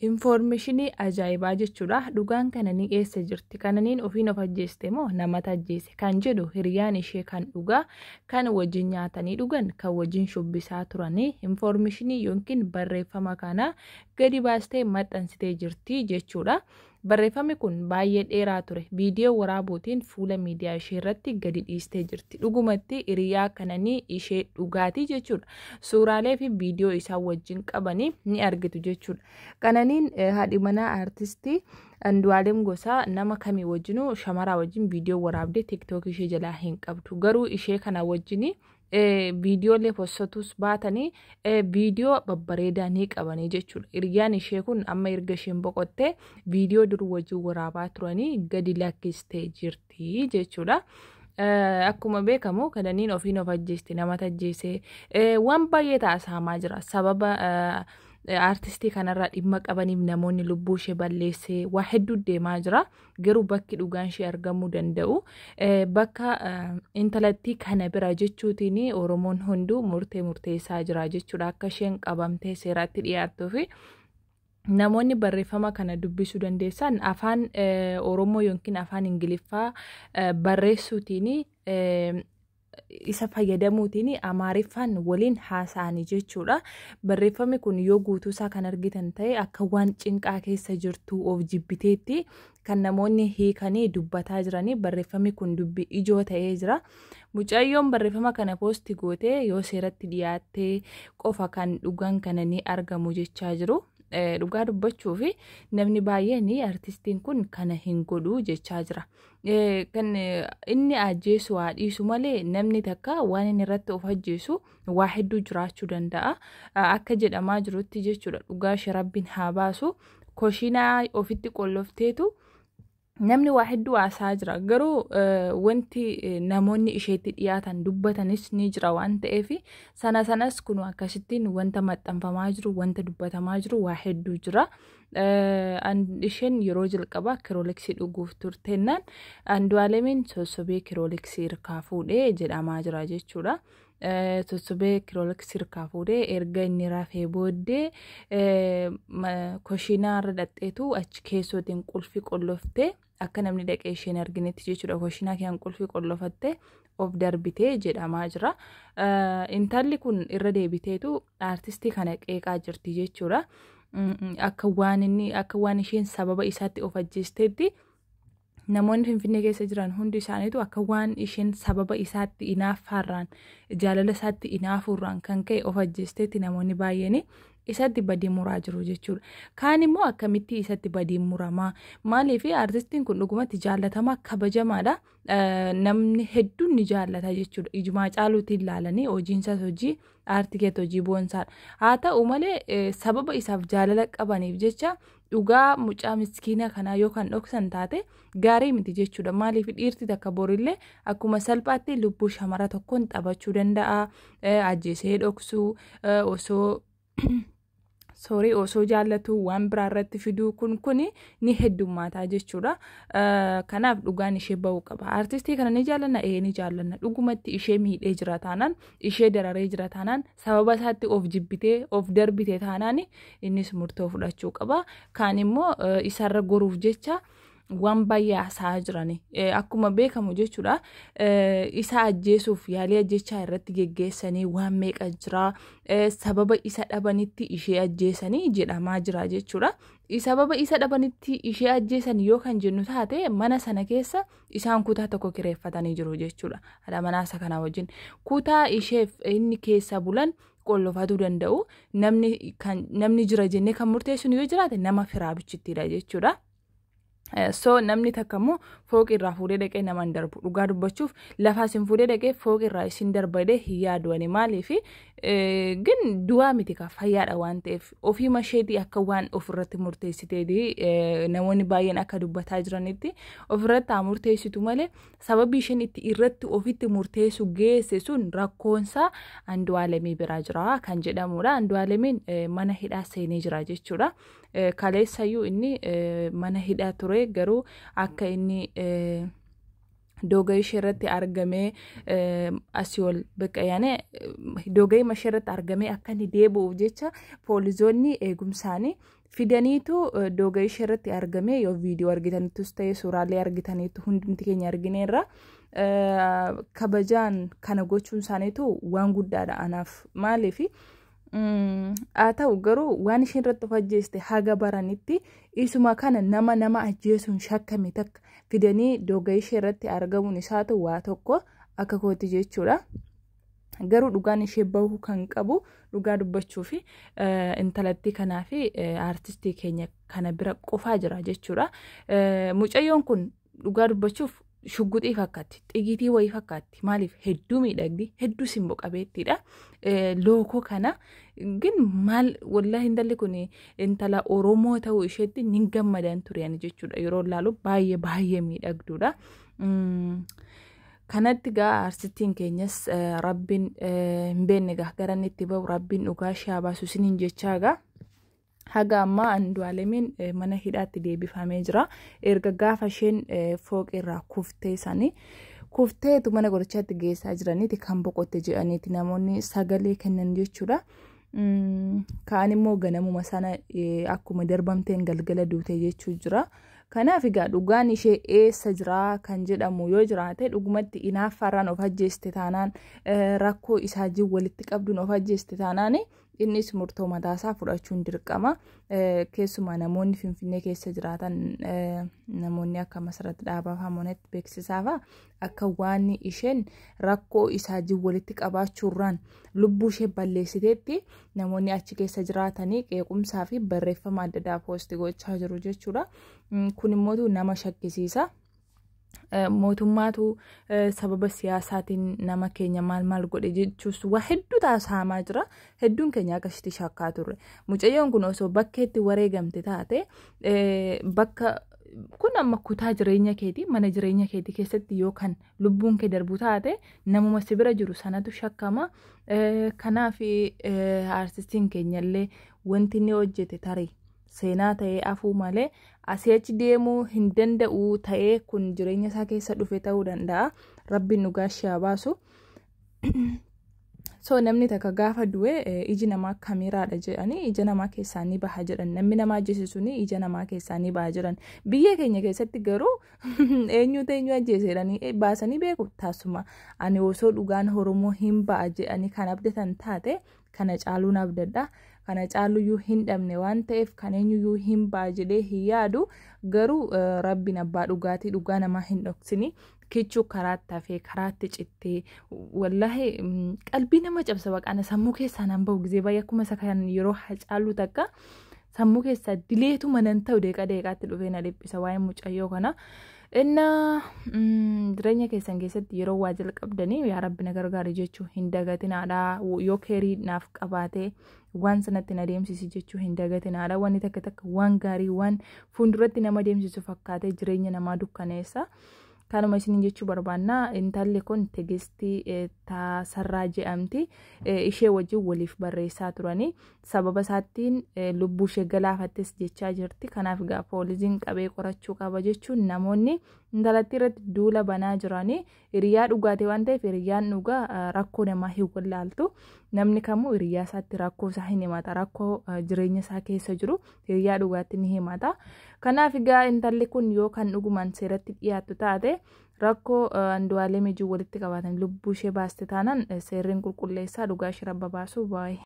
Infoormeeshinii ajaa'ibaa jechuudha. Dhugaan Qananii eessa jirti? Qananiin ofiin of ajjeeste moo namatu ajjeese? Kan jedhu hiriyaan ishee kan dhugaa, kan wajjin nyaatanii dhugan, kan wajjin shubbisaa turanii infoormeeshinii yookiin barreeffama kana gadi baastee maxxansitee jirti jechuudha. Barreeffamni kun baay'ee dheeraa ture. Viidiyoo waraabuutiin fuula miidiyaa ishee irratti gadi dhiistee jirti. Dhugumatti hiriyaa Qananii ishee dhugaatii jechuudha. Suuraalee fi viidiyoo isaan wajjin qabanii ni argitu jechuudha. Qananiin haadhi manaa aartistii Andu'aalem Gosaa nama kamii wajjinuu, shamaraa wajjin viidiyoo waraabdee TikTok ishee jalaa hin qabdu. Garuu ishee kana wajjin viidiyoolee possatus baatanii viidiyoo babbareedaa ni qabanii jechuudha. Hiriyaan ishee kun amma erga isheen boqottee viidiyoo dur wajjin waraabaa turanii gadi lakkistee jirti jechuudha. Akkuma beekamu Qananiin ofiin of ajjeeste, namatu ajjeese, waan baay'ee taasifamaa jira. Sababa aartistii kanarraa dhimma qabaniif namoonni lubbuu ishee balleessee waa hedduu deemaa jira. Garuu bakki dhugaan ishee argamuu danda'u bakka intalattii kana bira jechuutiin Oromoon hunduu murtee murteessaa jira jechuudha. Akka isheen qabamtee seeratti dhiyaattuu fi namoonni barreeffama kana dubbisuu dandeessan afaan Oromoo yookiin afaan Ingiliffaa barreessuutiin, isa fayyadamuutiin Amaariffaan waliin haasa'anii jechuudha. Barreeffamni kun yoo guutuusaa kan argitan ta'e, akka waan cinqaa keessa jirtu, of jibbiteetti kan namoonni hiikanii dubbataa jiranii, barreeffamni kun dubbii ijoo ta'ee jira. Mucayyoon barreeffama kana poosti gootee yoo seeratti dhiyaattee qofa kan dhugaan kana ni argamu jechaa jiru. Dhugaa dubbachuu fi namni baay'een artistiin kun kana hin godhu jechaa jira. Kan inni ajjeesu haa dhiisu malee, namni takka waan inni irratti of ajjeesu waa hedduu jiraachuu danda'a. Akka jedhamaa jirutti jechuudha, dhugaa ishee Rabbiin haa baasu. Koshinaa ofitti qollofteetu namni waa hedduu haasaa jira. Garuu wanti namoonni isheetti dhiyaatan dubbatanis ni jira waan ta'eef, sana sanas kun akkasittiin wanta maxxanfamaa jiru, wanta dubbatamaa jiru waa hedduu jira. Isheen yeroo jalqabaa kirooliksii dhuguuf turtennaan Andu'aalemiin sossobee kirooliksii hirkaa fuudhee jedhamaa jira jechuudha. Sossobee kirooliksii hirkaa fuudhee erga inni rafee booddee koshinaa irra dhaqxeetu achi keessootiin qulfii qolloftee, akka namni dhaqee isheen arginetti jechuudha. Koshinaa keeyyan qulfii qollofattee of darbitee jedhamaa jira. Intalli kun irra deebiteetu aartistii kana qeeqaa jirti jechuudha. Akka waan inni, akka waan isheen sababa isaatti of ajjeesteetti, namoonni Finfinnee keessa jiran hundi isaaniitu akka waan isheen sababa isaatti inaaffaarraan, jaalala isaatti inaafuurraan kan ka'e of ajjeesteetti namoonni baay'een isatti badii muraa jiru jechuudha. Kaan immoo akkamitti isatti badii muramaa? Maaliif? Aartistiin kun dhugumatti jaallatamaa, kabajamaadha. Namni hedduun ni jaallata jechuudha. Ijumaa caaluutiin ilaalanii hojiin isaas hojii aartii keetti hojii boonsaadha. Haa ta'u malee, sababa isaaf jaalala qabaniif jecha dhugaa mucaa miskiina kanaa yoo kan dhoksan taate gaarii miti jechuudha. Maaliif? Dhiirti takka borillee akkuma salphaatti lubbuu shamara tokkoon taphachuu danda'a. Ajjeesee dhoksuu, osoo soorii, osoo jaallatu waan biraa irratti fiduu kun ni heddummaataa jechuudha. Kanaaf dhugaan ishee bahuu qaba. Aartistii kana ni jaallanna, ee ni jaallanna. Dhugumatti ishee miidhee jira taanaan, ishee dararee jira taanaan, sababa isaatti of jibbitee of darbite taanaan, innis murtoo fudhachuu qaba. Kaan immoo isarra goruuf jecha waan baay'ee haasa'aa jirani. Akkuma beekamu jechuudha, isa ajjeesuuf yaalii ajjechaa irratti geggeessanii waan meeqa jira. Sababa isa dhabanitti ishee ajjeesanii jedhamaa jira jechuudha. Sababa isa dhabanitti ishee ajjeesan yoo kan jennu taate, mana sana keessa isaan kutaa tokko kireeffatanii jiru jechuudha. Haadha manaa isa kanaa wajjin. Kutaa isheef inni keessa bulan qollofatuu danda'u. Namni jira jennee kan murteessinu yoo jiraate nama firaa bichittiidha jechuudha. So namni takka immoo fooqii irraa fuudhee dhaqee nama hin darbu. Dhugaa dubbachuuf, lafaa isin fuudhee dhaqee fooqii irraa isin darba jedhee hin yaaduwani. Maaliif gin du'aa miti ka, fayyaadha waan ta'eef ofii masheetii akka waan ofirratti murteessiteeti namoonni baay'een akka dubbataa jiranitti ofirratti haa murteessitu malee, sababii isheen itti irratti ofitti murteessu geesse sun rakkoonsaa Andu'aalemii biraa jira kan jedhamudha. Andu'aalemiin mana hidhaa seenee jira jechuudha. Kaleessayyuu inni mana hidhaa ture, garuu akka inni doogayii ishee irratti argamee asii ol bakka doogayii ishee irratti argamee akka inni deebi'uuf jecha poolisoonni eegumsaanii Fidaniitu dooga ishee irratti argame yoo viidiyoo argitanittus ta'e suuraalee argitaniitu hundumti keenya argineerra. Kabajaan kana gochuun isaaniitu waan guddaadha anaaf maaliif haa ta'u garuu waan isheen irratti of ajjeeste haga baranitti isuma kana nama ajjeesuun shakkame takka fidanii dooga ishee irratti argamuun isaatu waa tokko akka kooti jechuudha. Garuu dhugaan ishee bahuu kan qabu dhugaa dubbachuu fi intalattii kanaa fi aartistii keenya kana bira qofaa jira jechuudha. Mucayyoon kun dhugaa dubbachuuf shugguxii fakkaatti, xigiitii wayii fakkaatti. Maaliif hedduu miidhagdi, hedduu simboo qabeettiidha. Lookoo kana gin maal wallaahi intalli kun intala Oromoo ta'uu isheetti nin gammadan ture jechuudha. Yeroo ilaalu baay'ee baay'ee miidhagduudha. Kanatti gaa aartistiin keenyas rabbiin hin beekne gaa gara inni itti bahu rabbiin dhugaa ishee haa baasu isiniin jechaa gaa. Haga ammaa Andu'aalemiin mana hidhaatti deebifamee jira. Erga gaafa isheen fooqirraa kuftee sanii kufteetu mana qorichaatti geessaa jiraniiti kan boqotte jedhaniiti namoonni sagalee kennan jechuudha. Kaan immoo ganamuma sana akkuma darbamteen galgala duute jechuu jira. Kanaaf egaa dhugaan ishee eessa jira kan jedhamu yoo jiraate dhugumatti inaaffaarraan of ajjeeste taanaan rakkoo isaa wajjin walitti qabduun of ajjeeste taanaan innis murtoo mataasaa fudhachuun dirqama. Keessumaa namoonni Finfinnee keessa jiraatan namoonni akka Masarat Dhaabaa fa'aa monatti beeksisaa fa'aa akka waan isheen rakkoo isaa wajjin walitti qabaachuurraan lubbuu ishee balleessiteetti namoonni achi keessa jiraatanii qeequmsaa fi barreeffama adda addaa poosti gochaa jiru jechuudha. Kun immoo nama shakkisiisa. Mootummaatu sababa siyaasaatiin nama keenya maal maal godhe jechuus waa hedduu taasifamaa jira. Hedduun keenya akkasitti shakkaa turre. Mucayyoon kun osoo bakkeetti wareegamte taate bakka kun amma kutaa jireenya keetii mana jireenya keetii keessatti yoo kan lubbuun kee darbu taate namuma si bira jiru sanatu shakkama. Kanaaf aartistiin keenya illee wanti inni hojjete tarii seenaa ta'ee afuu malee asii achi deemuu hin danda'u ta'ee kun jireenya isaa keessa dhufe ta'uu danda'a. Rabbiin dhugaa ishee haa baasu. So namni takka gaafa du'e iji namaa kameeraadha jedhanii ija namaa keessaa ni baha jedhan. Namni nama ajjeese suni ija namaa keessaa ni baha jedhan. Biyya keenya keessatti garuu eenyutu eenyu ajjeese jedhanii baasanii beeku tasuma. Ani osoo dhugaan Oromoo hin ba'a jedhanii kan abdatan taate kana caaluun abdadha. Kana caaluyyuu hin dhabne waan ta'eef kan eenyuyyuu hin ba'a jedhee hin yaadu garuu rabbiin abbaa dhugaatii dhugaa namaa hin dhoksini. Kichuu karaatti hafee karaatti cittee wallaahi qalbii nama cabsa baqaana sammuu keessaa nan bahu gizee baay'ee akkuma isa kan yeroo Hacaaluu takka sammuu keessaa dileetu manan ta'u deeqa deeqaatti dhufee na dhiphisa waa'ee mucayyoo kana. Inna jireenya keessan keessatti yeroo waa jalqabdanii yaa rabbi na gargaari jechuu hin dagatinaadha. Yoo keerii naaf qabaatee waan sanatti na deemsisi jechuu hin dagatinaadha. Wanni takka takka waan gaarii waan fuulduratti nama deemsisu fakkaatee jireenya namaa dukkaneessa. Kanuma isiniin jechuu barbaanna intalli kun Tigistii Taasarraa jedhamti. Ishee wajjin waliif barreessaa turanii sababa isaattiin lubbuu ishee galaafattes jechaa jirti. Kanaaf egaa poolisiin qabee qorachuu qaba jechuun namoonni intalattii irratti duula banaa jiranii hiriyaa dhugaate waan ta'eef hiriyaan dhugaa rakkoo namaa hin wallaaltu. Namni kamuu hiriyaa isaatti rakkoo isaa hin himata. Rakkoo jireenya isaa keessa jiru hiriyaa dhugaatti ni himata. Kanaaf egaa intalli kun yoo kan dhugumaan seeratti dhiyaattu taate rakkoo Andu'aalem wajjin walitti qabaatan lubbuu ishee baaste taanaan seerriin qulqulleessaa dhugaa ishee rabba baasuu baay'ee.